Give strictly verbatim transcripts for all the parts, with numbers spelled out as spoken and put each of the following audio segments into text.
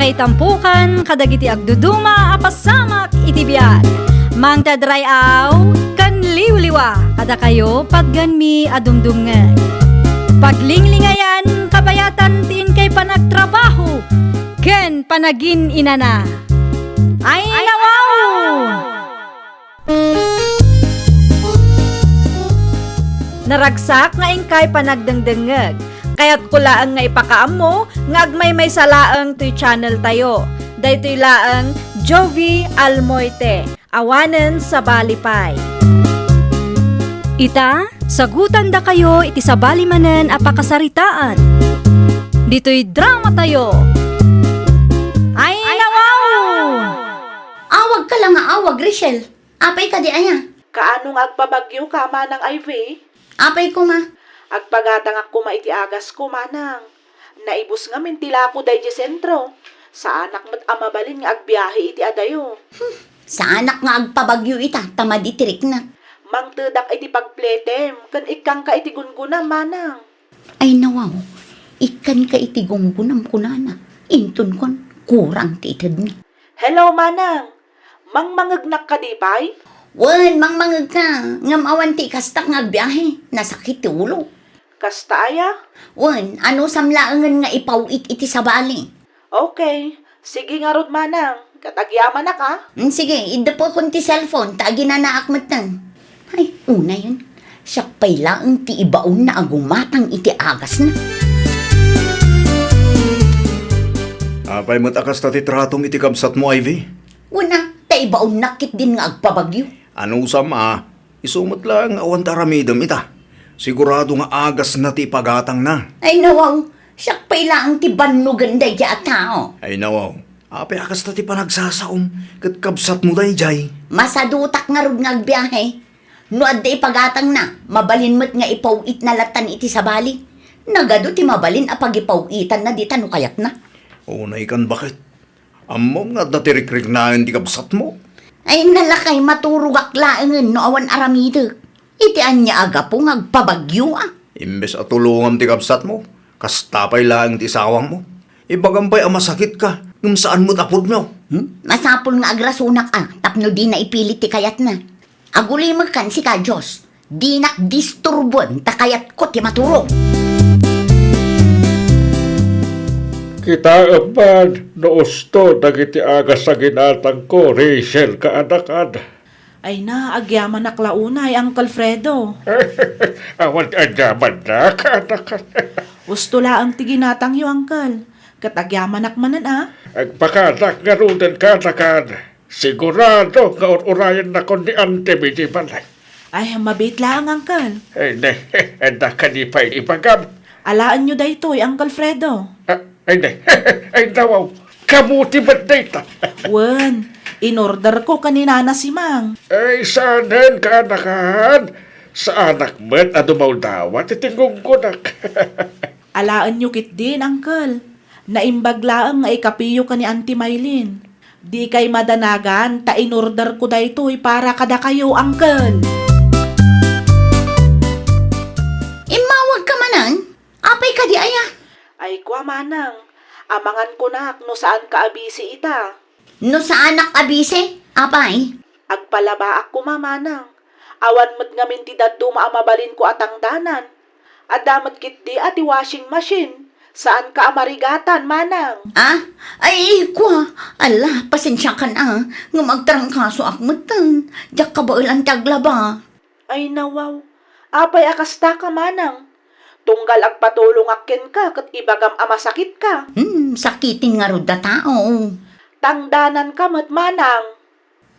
Ay tampukan kadagiti agduduma a pasamak iti biag. Mangted ray-aw ken liwliwa kadakayo patgenmi a dumdumngeg. Paglinglingayan, kabayatan ti inkay panagtrabaho ken panagin-inana. Ay, nawaw! Naragsak nga inkay panagdengdengngeg. Kayatko laeng nga ipakaammo nga agmaymaysa laeng toy channel tayo. Daytoy laeng Jovie Almoite, awanen sabali pay. Ita, sagutandakayo iti sabali manen a pakasaritaan. Ditoy drama tayo. Ay, nawaw! Awag ka lang nga awag, Rachel. Apay kadi aya? Kaano nga agpabagyo ka, Manang Ivy? Apay koma? Agpagatangak koma iti agas ko, Manang. Naibus ngamin ti lako daydi sentro. Saanak met a mabalin nga agbiahe iti adayo. Hmm, saanak nga agpabagyo ita, ta madi ti riknak. Mangtedak iti pagpletem, ken ikkangka iti gunggonam, Manang. Ay nawaw, ikkanka iti gunggonam kunana. Inton kuan, kurang ti itedna. Hello, Manang. Mangmangegnak kadi pay? Wen, mangmangegka. Ngem awan ti ikastak nga agbiahe. Nasakit ti ulo. Kasta aya? Wen, anusam laengen nga ipaw-it iti sabali. Okay. Sige ngarud, Manang. Ket agyamanak, a? Mm, sige, iddepekon ti cellphone, ta aginanaak metten. Ay, unayen. Siak pay laeng ti ibaonna a gumatang iti agasna. Apay met a kasta ti tratom iti kabsatmo, Ivy? Wen a, ta ibaonnak ketdin nga agpabagyo. Anusam a, isu met laeng nga awan ti aramidem ita. Sigurado nga agasna ti ipagatangna. Ay, nawaw, siak pay laeng ti bannogen daydi a tao. Ay, nawaw, apay a kasta ti panagsasaom, ket kabsatmo daydiay? Masadutak ngarud nga agbiahe. No adda ipagatangna, mabalin met nga ipaw-itna lattan iti sabali. Nagadu ti mabalin a pagipaw-itanna dita no kayatna. Unay kan baket. Ammom nga adda ti rikriknaen ti kabsatmo? Ay, nalakay, maturogak laengen no awan aramidek. Iti ania a gapu nga agpabagyo a? Imbes a tulongam ti kabsatmo, kasta pay laeng ti isawangmo. Ibagam pay a masakitka, ngem saan met a pudno. Hmm? Masapul nga agrasonak a, tapno dina ipilit ti kayatna. Agulimek kan sika, Dios. Dinak disturboen ta kayatko ti maturog. Kitaem man no usto dagiti agas a ginatangko, Rachel, kaanakan. Ay na, agyamanak la unay, Uncle Fredo. Awan ti agyamanna, kaanakan. Usto laeng ti ginatangyo, Uncle. Ket agyamanak manen a. Agpakanak ngaruden, kaanakan. Sigurado nga ur-urayennakon ni Auntie May ti balay. Ay, mabiit laeng, Uncle. Ay, ne, adda kadi pay ibagam? Alaenyo daytoy, Uncle Fredo. Ah, ay, ne. Ay, nawaw. Kamu ti met dayta. Wen, inorderko ken ni Nana Simang. Ay, saanen, kaanakan. Saanak met a dumawdawat iti gunggonak. Alaenyo ketdin, Uncle. Naimbag laeng nga ikapiyo ken ni Auntie Maylin. Dikay madanagan ta inorderko daytoy para kadakayo, Uncle. Immawagka manen? Apay kadi aya? Ay, kua, Manang. Amangan kunak no saanka a busy ita. No saanak a busy? Apay? Agpalabaak koma, Manang. Awan met ngamin ti dadduma a mabalinko a tangdanan. Adda met ketdi a ti washing machine. Saanka a marigatan, Manang. Ah? Ay, kua. Ala, pasensiakan a. Ngem agtarangkasoak metten. Diak kabaelan ti aglaba. Ay, nawaw. Apay a kastaka, Manang? Tunggal agpatulongak kenka ket ibagam a masakitka. Hmm, sakiten ngarud a tao. Tangdananka met, Manang.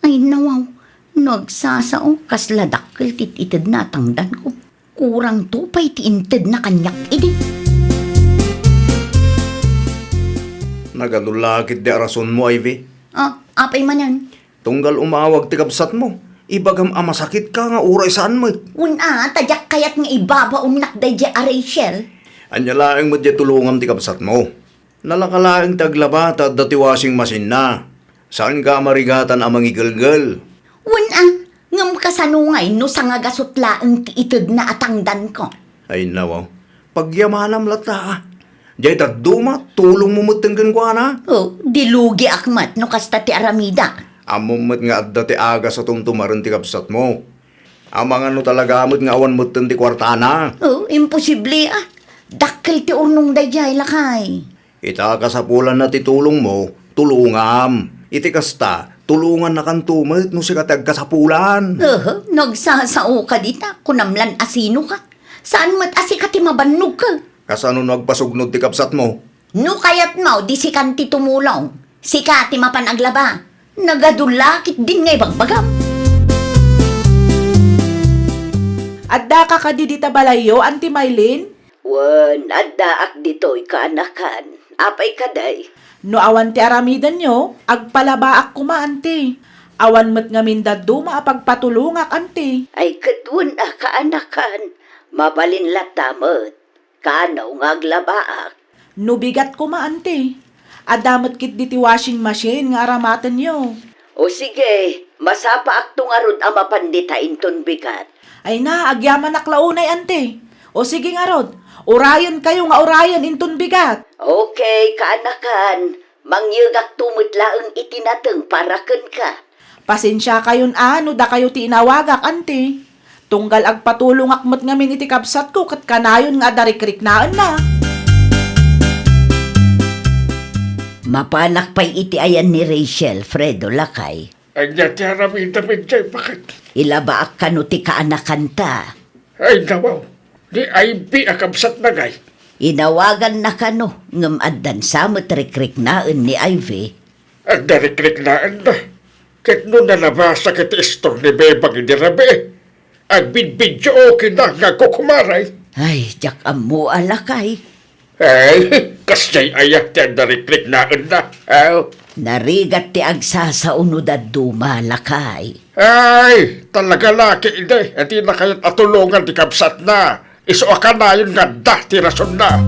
Ay, nawaw. No agsasao, kasla dakkel ti itedna a tangdanko. Kurangto pay ti intedna kaniak idi. Nagadu la ketdi a rasonmo, Ivy. Ah, apay manen? Tunggal umawag ti kabsatmo, ibagam a masakitka nga uray saan met. Wen a, ta diak kayat nga ibabaonnak daydi a Rachel. Ania laeng met diay tulongam ti kabsatmo? Nalaka laeng ti aglaba ta adda ti washing machine-na. Saanka a marigatan a mangigelgel. Wen a, ngem kasano ngay no sangagasut laeng ti itedna a tangdanko? Ay, nawaw. Pagyamanam latta, a. Jay dadduma, tulongmo metten kenkuana. Oh, di lugiak met no kasta ti aramida. Ammom met nga adda ti agas a tumtumaren ti kabsatmo. Amangan no talaga met nga awan metten ti kuartana. Oh, imposible, ah. Dakkel ti urnong dayjay, lakay. Ita kasapulanna ti tulongmo, tulongam. Iti kasta, tulongannakanto met no sika ti agkasapulan. Aha, nagsasaoka dita, kunam lan a sinoka. Saan met a sika ti mabannogka? Kasano no agpasugnod ti kabsatmo? No kayatmo, di sikan ti tumulong. Sika ti mapan aglaba. Nagadu la ketdin nga ibagbagam. Addaka kadi dita balayyo, Auntie Mylene? Wen, addaak ditoy, kaanakan. Apay kadi? No awan ti aramidenyo, agpalabaak koma, Auntie. Awan met ngamin dadduma a pagpatulongak, Auntie. Ay, ket wen a, kaanakan. Mabalin latta met. Kano nga aglabaak? No bigat koma, Auntie. Adda met ketdi ti washing machine nga aramatenyo. O sige, masapaakto ngarud a mapan dita inton bigat. Ay na, agyamanak la unay, Auntie. O sige ngarud, urayenkayo nga urayen inton bigat. Okay, kaanakan. Mangyegakto met laeng iti nateng para kenka. Pasensiakayon a no dakayo ti inawagak, Auntie. Tunggal agpatulongak met ngamin iti kabsatko ket kanayon nga adda rikriknaenna. Mapanak pay iti ayan ni Rachel, Fredo, lakay. Ania ti aramidem idiay, baket? Ilabaak kano ti kaanakanta. Ay, nawaw. Ni Ivy a kabsatna ngay? Inawaganna kano, ngem addan sa met rikriknaen ni Ivy. Adda rikriknaenna. Ket no nalabasa ket ti istor ni Bebang idi rabii, agbidbidyo okay na nga agkukumaray. Ay, diak ammo a, lakay. Ay, kasdiay aya ti adda rikriknaenna? Aw. Narigat ti agsasao no dadduma, lakay. Ay, talaga la ketdi, a dina kayat a tulongan ti kabsatna. Isu a kanayon nga adda ti rasonna.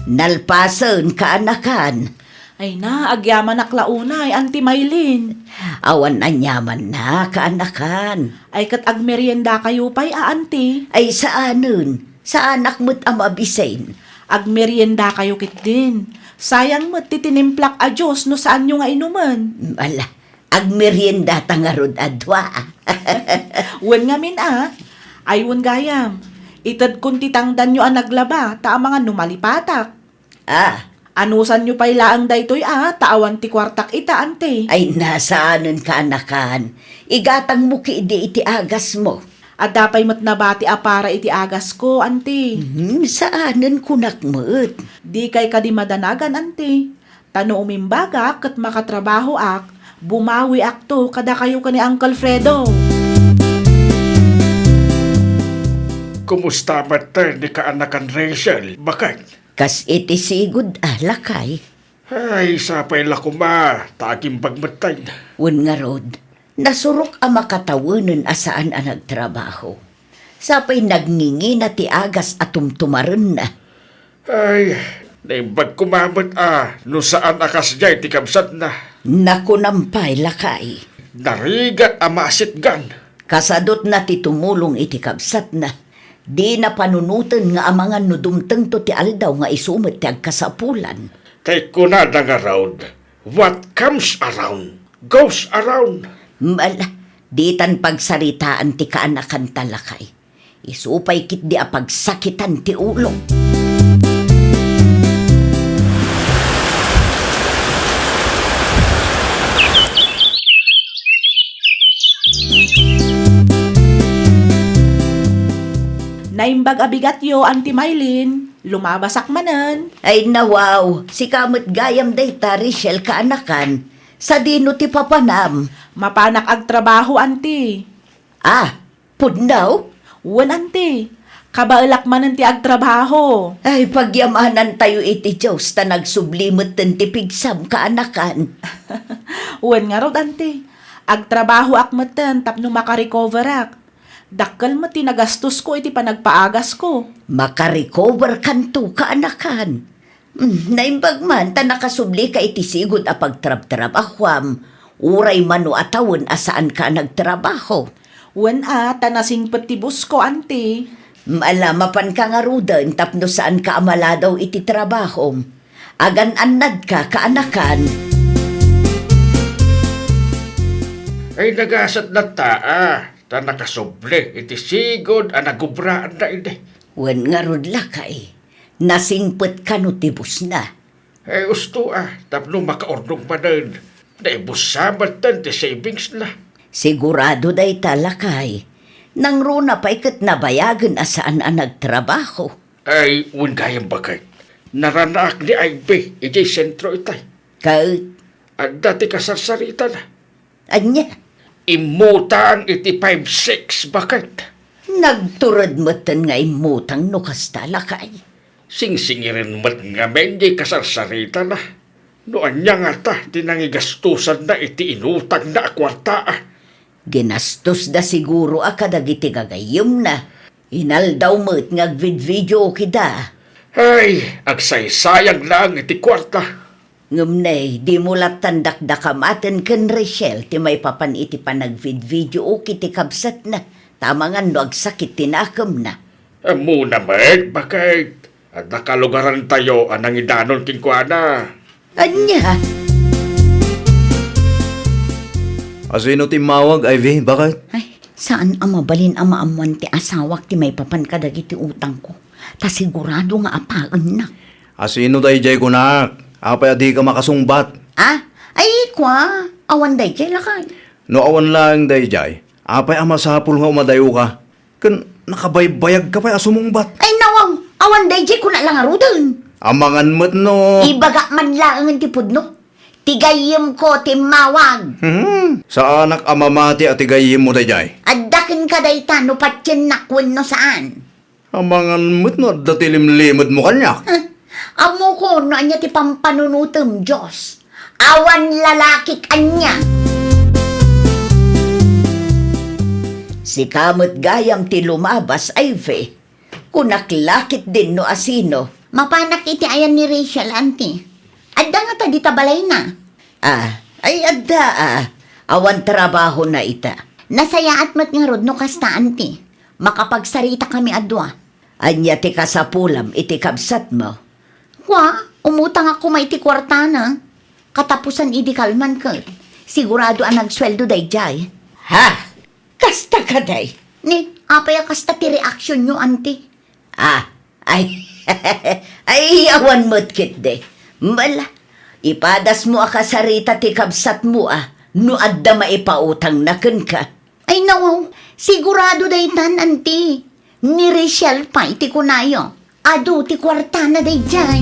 Nalpasen, kaanakan. Ay na, agyamanak la unay, Auntie Mylene. Awan aniamanna, kaanakan. Ay, ket agmeriendakayo pay a, Auntie? Ay, saanen. Saanak met a mabisin. Agmeriendakayo ketdin. Sayang met ti tinimplak a juice no saanyo nga inumen. Ala, agmeriendata ngarud a dua. Wen ngamin a. Ay, wen gayam. Itedkon ti tangdanyo a naglaba, ta amangan no malipatak. Ah. Anusanyo pay laeng daytoy a, ta awan ti kuartak ita, Auntie. Ay, saanen, kaanakan. Igatangmo ketdi iti agasmo. Adda pay met nabati a para iti agasko, Auntie. Hmm, saanen, kunak met. Dikay kadi madanagan, Auntie. Ta no umimbagak ket makatrabahoak, bumawiakto kadakayo ken ni Uncle Fredo. Kumusta met ni kaanakan Rachel, baket? Kas iti sigud a, lakay. Ay, sapay la koma, ta agimbag metten. Wen ngarud, nasurok a makatawenen a saan a nagtrabaho. Sapay nagngingina ti agas a tumtumarenna. Ay, naimbag koma met a no saan a kasdiay ti kabsatna. Nakunam pay, lakay. Narigat a maasitgan. Kasadutna ti tumulong iti kabsatna. Dina panunoten nga amangan no dumtengto ti aldaw nga isu met ti agkasapulan. Kay kunada ngarud, "What comes around, goes around." Ala, ditan pagsaritaan ti kaanakanta, lakay. Isu pay ketdi a pagsakitan ti ulo. Naimbag a bigatyo, Auntie Mylene. Lumabasak manen. Ay, nawaw, sika met gayam dayta, Rachel, kaanakan. Sadino ti papanam? Mapanak agtrabaho, Auntie. Ah, pudno? Wen, Auntie. Kabaelak manen ti agtrabaho. Ay, pagyamanantayo iti Dios ta nagsubli metten ti pigsam, kaanakan. Wen ngarud, Auntie. Agtrabahoak metten tapno makarecoverak. Dakkel met ti nagastosko iti panagpaagasko. Makarecover kanto, kaanakan. Hmm, naimbag man ta nakasublika iti sigud a pagtrabtrabahuam, uray mano a tawen a saanka a nagtrabaho. Wen a, ta nasingpet ti busko, Auntie. Ala, mapanka ngaruden tapno saanka a maladaw iti trabahom. Agan-annadka, kaanakan. Ay, nagasat latta, a, ta nakasubli iti sigud a nagubraanna idi. Wen ngarud, lakay, nasingpet kano ti busna? Ay, usto, a, tapno makaurnong manen, naibussa metten ti savingsna. Sigurado dayta, lakay. Nangruna pay ket nabayagen a saan a nagtrabaho. Ay, wen gayam, baket. Naranaak ni Ivy idiay sentro itay. Ket? Adda ti kasarsaritana. Ania? Immutang iti five six, baket. Nagtured metten nga immutang no kasta, lakay. Singsingiren met ngamin diay kasarsaritana. No ania ngata ti nangigastosanna iti inutangna a kuarta, a? Ginastosda siguro a kadagiti gagayyemna. Inaldaw met nga agvidvideokida. Ay, agsaysayang laeng iti kuarta. Ngem ne, dimo lattan dakdakamaten ken Rachel ti maipapan iti panagvidvideoki ti kabsatna, ta amangan no agsakit ti nakemna. Ammona met, baket. Adda kalugarantayo a nangidanon kenkuana. Ania? Asino ti immawag, Ivy? Baket? Ay, saan a mabalin a maammuan ti asawak ti maipapan kadagiti utangko. Ta sigurado nga apaennak. Asino daydiay, kunak? Apay a dika makasungbat? A? Ay, kua, awan daydiay, lakay. No awan laeng daydiay, apay a masapul nga umadayoka? Ken nakabaybayagka pay a sumungbat. Ay, nawaw! Awan daydiay kuna la ngaruden. Amangan met no. Ibagak man laengen ti pudno. Ti gayyemko ti immawag. Hmm, saanak a mamati a ti gayyemmo daydiay. Adda kenka dayta no patiennak wenno saan. Amangan met no adda ti limlimedmo kaniak. Huh? Ammoko no ania ti pampanunotem, Dios. Awan lalakik ania. Sika met gayam ti lumabas, Ivy. Kunak la ketdin no asino. Mapanak iti ayan ni Rachel, anti. Adda ngata dita balayna? A, ay adda a. Awan trabahona ita. Nasayaat met ngarud no kasta, anti. Makapagsaritakami a dua. Ania ti kasapulam iti kabsatmo? Kua, umutangak koma iti kuartana. Katapusan idi kalman ket, sigurado a nagsueldo daydiay. Ha? Kasta kadi? Ni, apay a kasta ti reaksionyo, anti? A, ay, ay, awan met ketdi. Mala, ipadasmo a kasarita ti kabsatmo a no adda maipautangna kenka. Ay, nawaw, sigurado daytan, anti. Ni Rachel pay ti kunayo. Adu ti kuartana daydiay.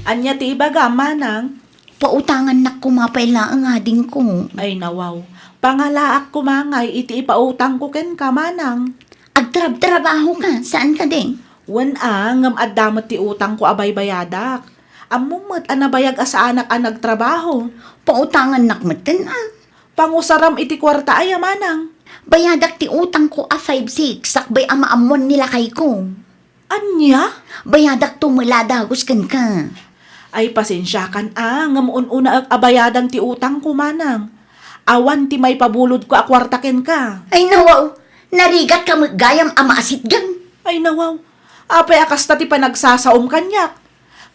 Ania ti ibagam, manang? Pautangannak koma pay laeng, adingko. Ay, nawaw. Pangalaak koma ngay iti ipautangko kenka, manang. Agtrabtrabahoka, saan kadi? Wen a, ngem adda met ti utangko a baybayadak. Ammom met a nabayag a saanak a nagtrabaho. Pautangannak metten a. Pangusaram iti kuarta aya, manang? Bayadak ti utangko a five six sakbay a maammuan ni lakayko. Ania? Bayadakto met la a dagus kenka. Ay, pasensiakan a, ngem un-unaek a bayadan ti utangko, manang. Awan ti maipabulodko a kuarta kenka. Ay, nawaw! Narigatka met gayam a maasitgan. Ay, nawaw! Apay a kasta ti panagsasaom kaniak?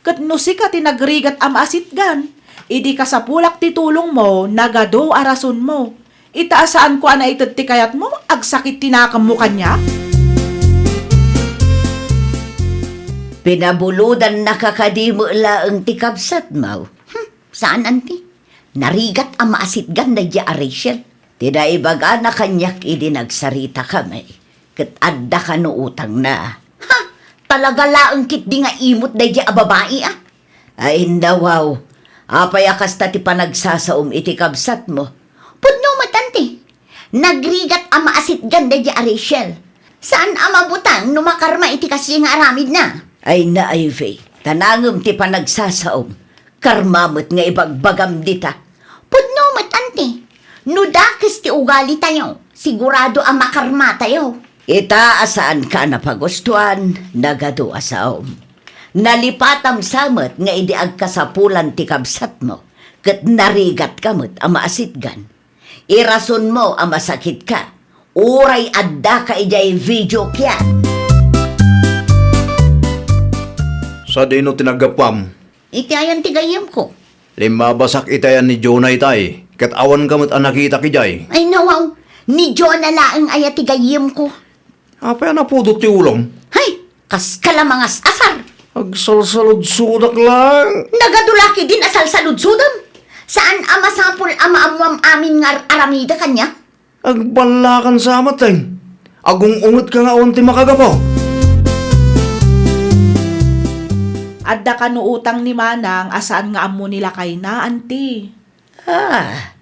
Ket no sika ti nagrigat a maasitgan, idi kasapulak ti tulongmo, nagadu a rasonmo. Ita a saanko a naited ti kayatmo, agsakit ti nakemmo kaniak? Pinabulodannaka kadi met laeng ti kabsatmo? Hmm, saan, anti? Narigat a maasitgan daydiay a Rachel. Ti naibagana kaniak idi nagsaritakami, ket adda kano utangna. Ha! Talaga laeng ketdi nga imot daydiay a babai, a? Ay, nawaw. Apay a kasta ti panagsasaom iti kabsatmo? Pudno met, anti. Nagrigat a maasitgan daydiay a Rachel. Saan a mabutang no makarma iti kasdiay nga aramidna. Ay, na, Ivy, ta nangem ti panagsasaom. Karma met nga ibagbagam dita. Pudno met, anti. No dakes ti ugalitayo, sigurado a makarmatayo. Ita a saanka a napagustuan, nagadu a saom. Nalipatam sa met nga idi agkasapulan ti kabsatmo, ket narigatka met a maasitgan. Irasonmo a masakitka, Uray addaka idiay video ket. Sadino ti naggapuam? Iti ayan ti gayyemko. Limmabasak iti ayan ni Jonah itay, ket awanka met a nakitak idiay. Ay, nawaw, ni Jonah laeng aya ti gayyemko. Apay a napudot ti ulom? Hay, kaska la mangas-asar. Agsalsaludsodak lang. Nagadu la ketdin a salsaludsodem. Saan a masapul a maammoam amin nga ar-aramida kaniak? Agballakan sa met, eh. Agung-ungetka nga awan ti makagapu. Adda kano utang ni Manang a saan nga ammo ni lakayna, anti. Ah,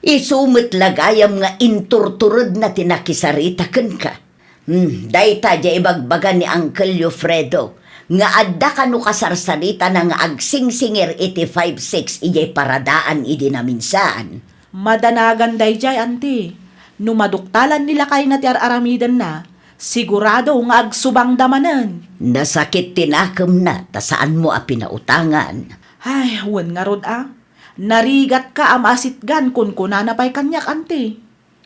isu met la gayam nga inturturedna ti nakisarita kenka. Hmm, dayta diay ibagbaga ni Uncle yo Fredo, nga adda kano kasarsaritana nga agsingsingir iti five six idiay paradaan idi naminsan. Madanagan daydiay, anti. No maduktalan ni lakayna ti ar-aramidenna, sigurado nga agsubangda manen. Nasakit ti nakemna ta saanmo a pinautangan. Ay, wen ngarud a. Narigatka a maasitgan, kunkunana pay kaniak, anti.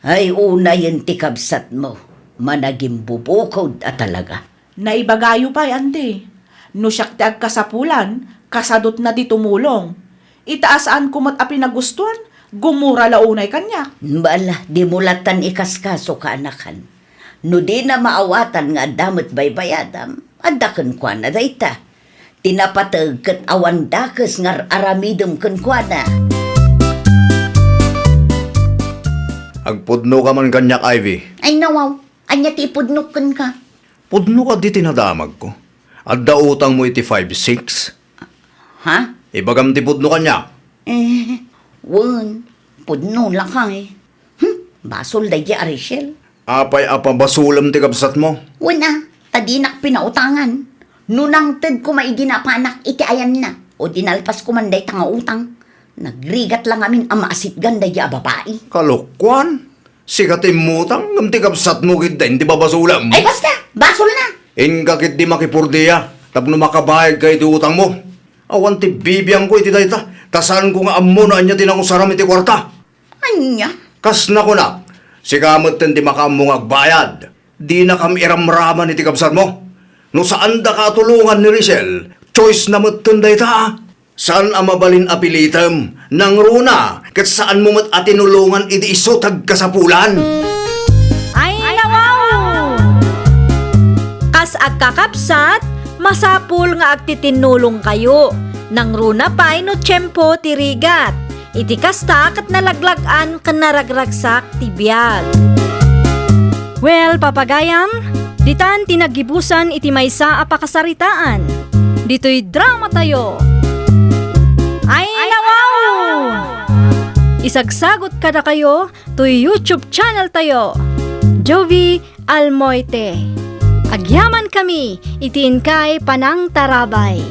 Ay, unayen ti kabsatmo, managimbubukud a talaga. Naibagayo pay, anti. No siak ti agkasapulan, kasadutna ti tumulong. Ita a saanko met a pinagustuan, gumura la unay kaniak. Bala, dimo lattan ikaskaso, kaanakan. No dina maawatan nga adda met baybayadam, adda kenkuana dayta. Ti napateg ket awan dakes nga ar-aramidem kenkuana. Agpudnoka man kaniak, Ivy. Ay, nawaw. Ania ti ipudnok kenka? Pudno kadi ti nadamagko. Adda utangmo iti five six? Ha? Ibagam ti pudno kaniak. Eh, wen, pudno lakay. Hmm, basol daydi a Rachel. Apay a pabasolem ti kabsatmo? Wen a, ta dinak pinautangan. No nangted koma idi napanak iti ayanna, o dinalpas koman dayta nga utang, nagrigat la ngamin a maasitgan daydi a babai. Kalokuan? Sika ti immutang, ngem ti kabsatmo ketdin ti babasolem. Ay, basta! Basolna! Inka ketdi makipurdia tapno makabayadka iti utangmo. Awan ti bibiangko iti dayta, ta saanko nga ammo no ania ti nangusaram iti kuarta. Ania? Kas nakunak, sika metten ti makaammo nga agbayad. Dinakam iramraman iti kabsatmo. No saandaka a tulongan ni Rachel, choice na metten dayta. Saan a mabalin a pilitem, nangruna, ket saanmo met a tinulongan idi isu ti agkasapulan. Ay, nawaw! Kas agkakabsat, masapul nga agtitinnulongkayo. Nangruna pay no tiempo ti rigat. Iti kasta ket nalaglag-an ken naragragsak ti biag. Well, papagayam, ditan ti naggibusan iti maysa a pakasaritaan. Ditoy dramatayo. Ay, nawaw! Isagsagut kadakayo toy YouTube channel tayo, Jovie Almoite. Agyamankami iti inkay panangtarabay.